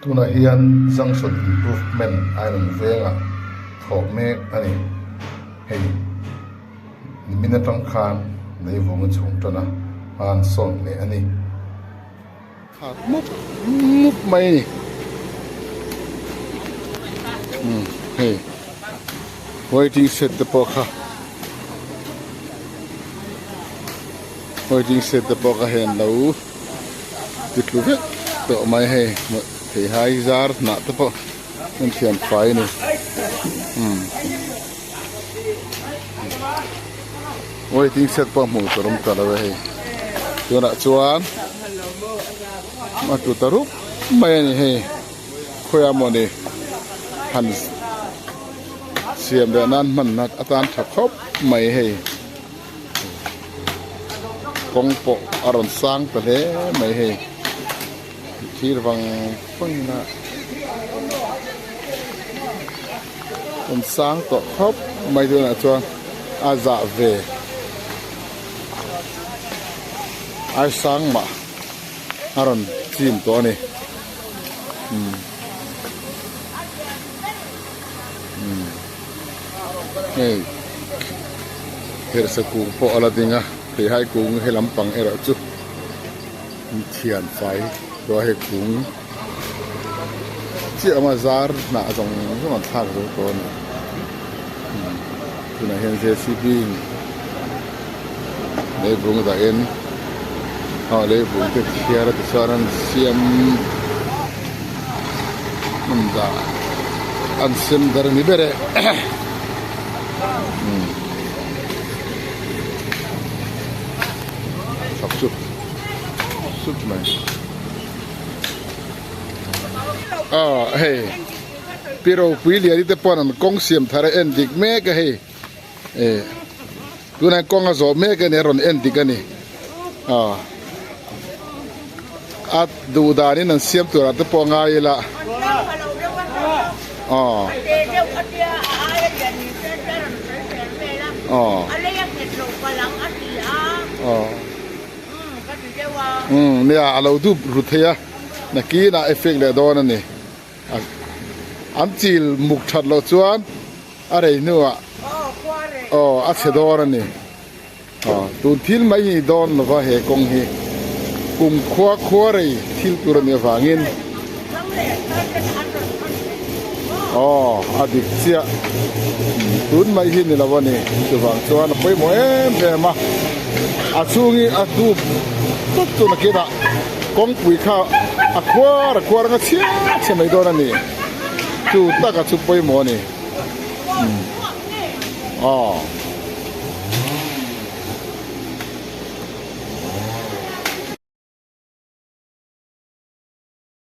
Tunah hian Junction Improvement Island vengah thawk mek a ni. Hei nimin atang khan leivung a chhung tan a, hma an sawn leh a ni. Khat mup mup mai a ni. Umm hei waiting shed te pawh kha waiting shed te pawh kha hei an lo ti tlu vek tawh mai hei theihai zar hnah te pawh an thiam fai a ni umm waiting shed pawh hmuh tur a awm ta lo e hei tunah chuan a tlu ta rup mai a ni hei khawiah mawni han siam leh nan hman atan tha khawp mai hei. Kawng pawh a rawn sang ta hle mai hei thir vang vang in a rawn sang tawh khawp mai tunah chuan a zah ve ai sang mah a rawn chim tawh a ni umm umm. Hei herhse kung pawh a la ding a theihai kung he lampang erawh chu thian fai tawh a hei kung chiah awm a zar hnah zawng zawng an thlak zo tawh a ni tunah hian j c b in leivung dahin aw leivung te thiar a tichuan an siam hmun dah an sem dar ni ber e umm chak sup sup mai aw hei pi ropui liani te pawn an kawng siam thar a en dik mek a hei. Eh tunah kawng a zawh mek a ni a rawn en dik a ni aw a duh danin an siam turah te pawh a ngai ila aw aw aw umm nia a lo dup ru thei a nakinah effect leh dawn a ni an chil muk that loh chuan. A rei hnuah aw a chhe dawn a ni. Aw tun thil mai hi dawn lova he kawng hi kum khua khua rei thil tur a nih avangin aw a dik chiah tun mai hi ni lo a ni chuvang chuan a pawimawh em em a a chhung hi a dup tawp chu nakinah kawngpui kha a khuar a khuar anga chhia chhe mai dawn a ni. Chu taka chu pawimawh a ni. Aw.